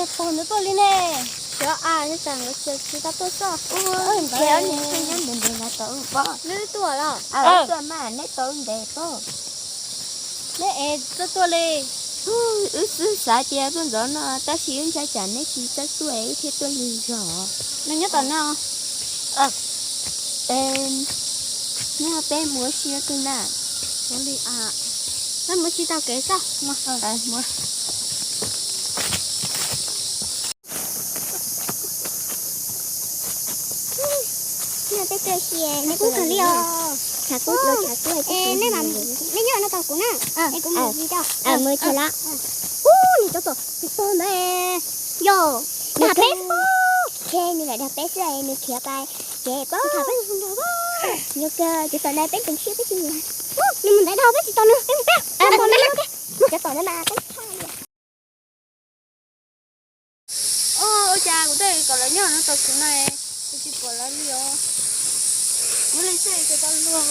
Pog nws tuaj li ne. Xyov a, nyob tsam nkawd tsis tau tuaj txog. Neb tuaj los? Tuaj mas neb tau ntev pob. Neb es tuaj tuaj li. Wb xub xav tias tuaj ntxov no tab sis wb ntshai tsam neb tsis txawj tuaj wb thiaj tuaj lig zog. Nws nyob tom no. Neb peb mus ua si twg na? Peb mus ua si taug kev xwb. Peb tuaj si neb kuj kawg li os. Neb nyob no tos kuv na, es kuv mus ua si rau. Mus tsev lawm. Ub, nws cov tom tsis tau ntawd. Yog, nws dag peb xwb. Nws lam dag peb xwb, nws khiav pais kev pob. Yog kawg, cov tom ntawd peb tseem siab peb tsis mus. Nws mus ntawd dhau peb tsis tos nws, peb mus peb. Mus cov tom ntawd mas peb tshaj li. Ua cas kuv twb kom lawv nyob no tos kuv na, kuv tsis pom lawv li os. Kuv li xwb ces tau luag.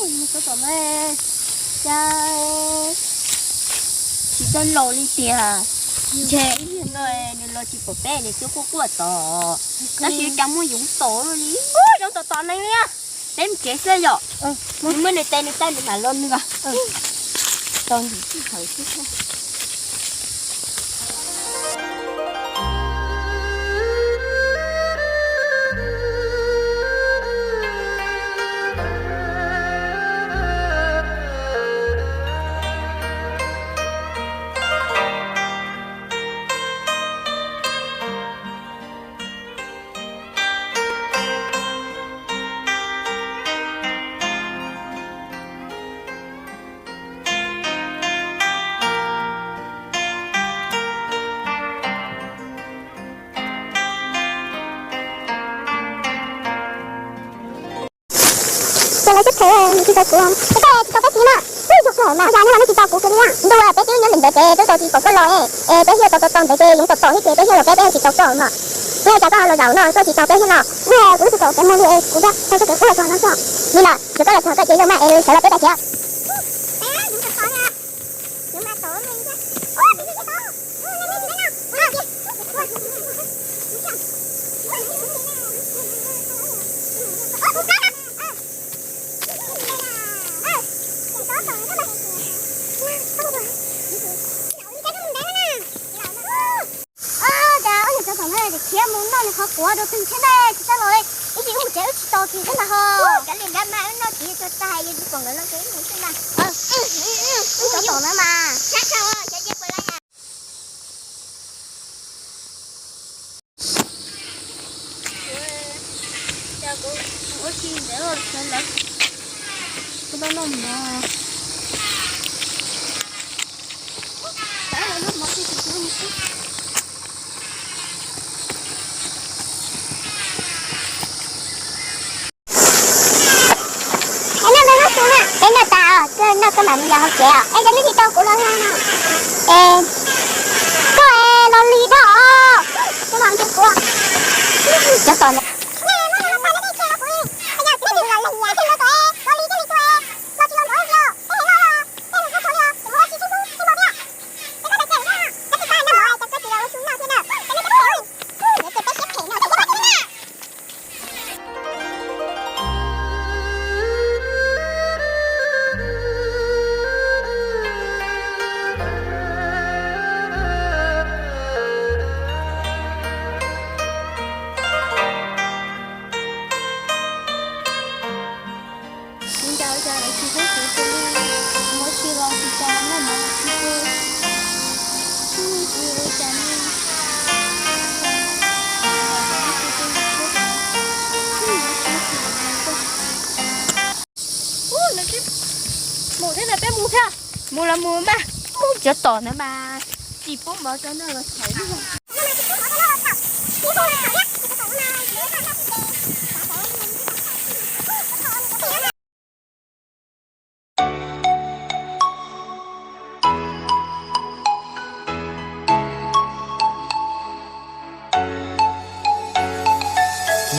Mus txog tom no, cas tsis txawj los li tiag. Ntshe ib niag no nws los tsis pom peb, nws twb quaj quaj tod. Tab sis cas muaj yoov tom li, yoov tom tom neeg li. Peb mus tsev xwb yom. Nws muab nws tes nws taw nws mam los nws. Tau ntim txij hawm xwb thiab. Ces lawv sib phem, nws tsis tau kuv, peb tsis tau peb txiv na. Ub, yog pom mas yog nej los nej tsis tau kuv kiag li. Ntuj, peb twb nyob ntev ntev pem twb tau tsis pom koj los es peb thiaj tau tau ntev ces yoov tom tom thiab ces peb thiaj los peb, peb tsis tau koj mas. Yog cas koj ho los zaum no koj tsis tau peb thiab no? Ub, kuv twb tsis tau peb mus li es kuv rau txog pem ub los txog no txog. Li no, yog koj los txog koj cia yog mas es sawv los peb pais khiav. Ua cas ua niam txov tom no ces khiav mus noj nws qhov quav rau twg thiab ne, tsis txawj los li. Ib ntsis wb mus tsev wb tsis tos kiag thiab ntag ho. Kav liam nrab mas wb noj txiv tso tag yog tsis pom nkawd los ces wb mus xwb ntag. Wb txov tom no mas. Cas kuv ua si ntawd sawv lawv, kuv tau noj mov. Xav lawv noj mov tsis tsis noj mov xwb. Es noj noj su na, es noj tas os, koj noj koj mam mus yos hauv tsev os. Es cov nej tsis tau kuv los no. Es koj es los lig dhau os, koj mam ntsia kuv. Cov tom ntawd. Tsis ncaws cas lawv tsis hlub kuv tiag li, muab tsis los tsis tau, noj mov los tsis pub, tsis ua cas li. Mus thiab ntag, peb mus thiab. Mus los mus mas, mus cov tom ntawd mas tsis pub mov rau noj los thaum ub.